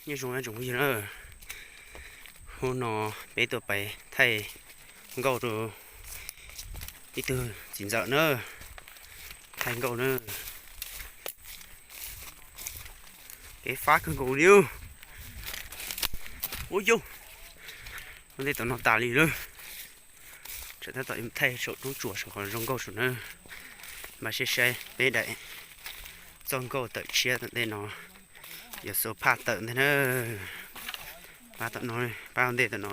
Nyob zoo tsoom phooj ywg na, hnub no peb tuaj pais thaij nkauj rau ib tug txiv ntxawm na, thaij nkauj na. Kev fab kawg nkaus li. Ua yau, ua ntej tom no tas li lawm. Tsam tab tom thaij saum roob tsuas saum qhov zoo nkauj saum na. Npaj siab saib peb daim txoj nkauj tawm tshiab tom ntej no yuav xua phaj tawm ntag na. Pab tom no, pab ua ntej tom no.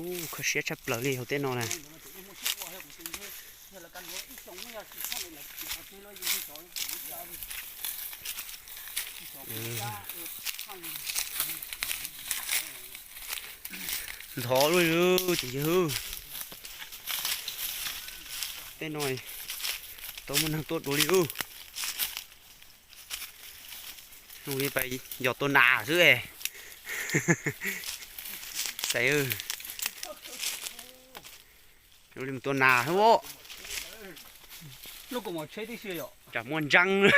Ub, kho siab tshaj plaws li hauv tej no na. Ntxhov lub tsis yog. Tej no tau muaj neeg tuaj dua li lub. Zoo li pais yos tua nas xwb. Xaiv, zoo li mus tua nas xwb. Tsam muaj ntseeb.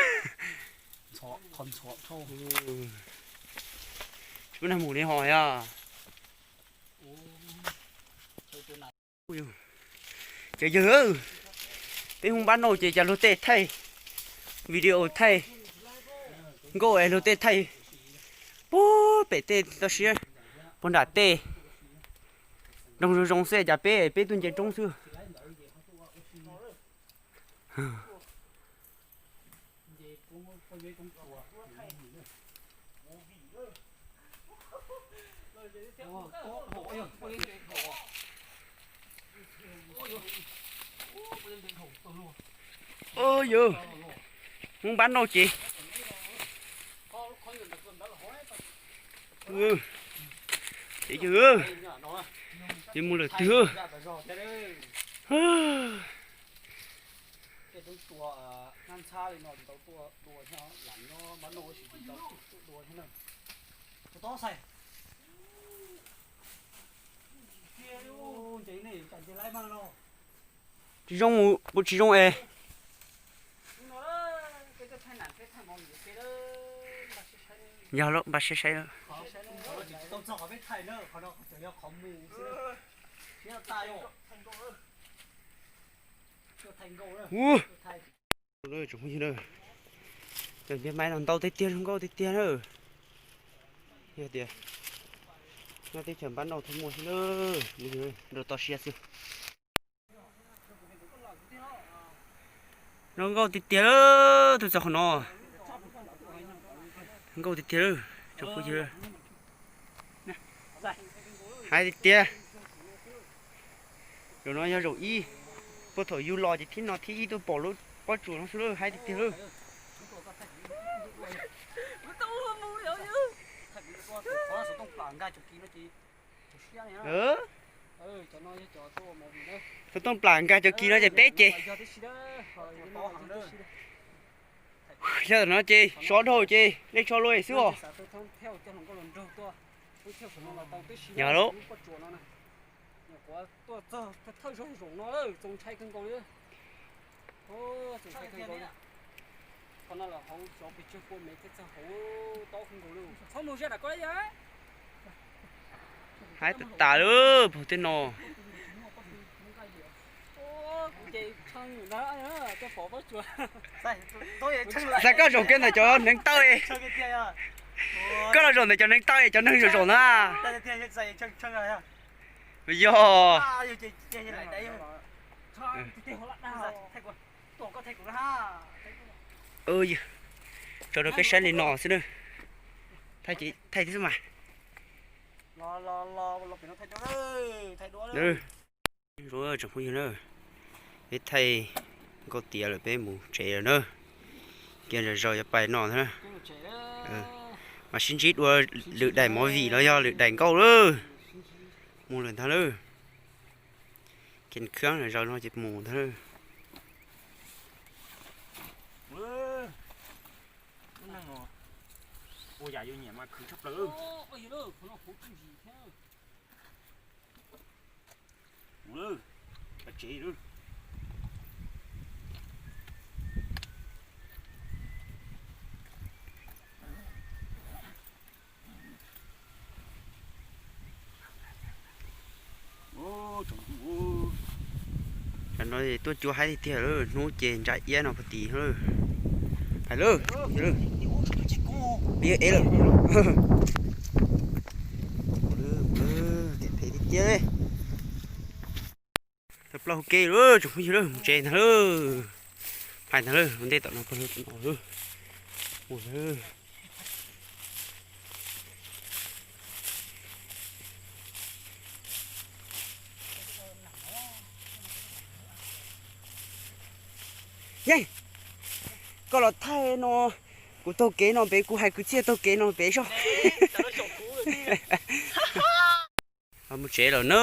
Tsis muaj neeg mus li ho yog. Cov yawg, peb hu npab no ces cas luag tej thaij video thaij nkauj es luag tej thaij puag pem tej toj siab puag nram tej nroog zoo zoo xwb cas peb, peb tuaj nce roob xwb. Yog, hu npab no ces, ces yog, ces mus lawm twg. Tsis zoo mus, tsis zoo es. Yog lawm, npaj siab saib lawm. Ub, tsoom phooj ywg, cov npiag maiv los ntau tiag tiag, zoo nkauj tiag tiag na. Yog tias nyob teb chaws npab noj thiaj muaj xwb na, nrog toj siab xwb. Zoo nkauj tiag tiag, tuaj txog qhov no. Nkauj tiag tiag, tsoom phooj ywg. Hais tiag tiag, zaum no yog zaum ib, puag thaum yug los ces thib no thib ib tuaj pom lub pob tsuas no xwb, hais tiag tiag lawm. Xov tooj plam nkag cov kis no ces peb ces. Yog no ces sov dhau ces dej tsho luaj xwb os. Yog lawm. Hais tas tas lawm, pog tej no. Xav koj zaum kiag ntawm cov hneev taw. Koj los zaum ntawm cov hneev taw, cov neeg zaum zaum na. Yog. Tso rau peb saib li no xwb na. Thaij thiab xwb mas. Tsoom phooj ywg na, peb thaij nkauj tiav lawm peb mus tsev lawm na. Kiag zog zog yuav pais no thiab. Mas sib ntsib dua lwm daim movie los yog lwm daim nkauj lawm. Mus lawm ntag lauj. Khees khab zaws no ces mus ntag lauj. Ua yam yuav nyiam mas khwv tshaj plaws. Tam no tuaj cuab haib tiag tiag lawm, hnub ces ntsa iab no puag tim lawm. Hais lawm, iab ev lawm. Phem tiag tiag. Tau plaub hau kev lawm tsoom phooj ywg, mus tsev ntag lauj. Hais ntag lauj, ua ntej tom no pag lug tom no lauj. Mus lauj. Yeej, koj los thaij no, kuv taug kev no pem, kuv hais kwv txhiaj taug kev no pem soj. Mus tsev lawm na.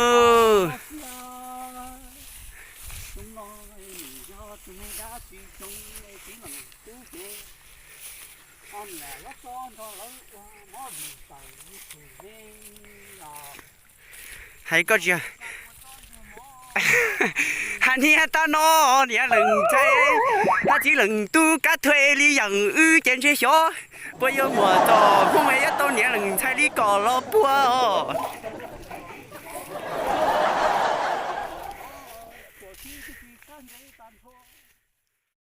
Hais koj tsis, hais niag tab no, niag leej ntxhais, tab txiv leej tub kab thuej li yam wb ces ntshe xyov puas yuav muam tom Hmoob yuav tau niag leej ntxhais li kom los puag os.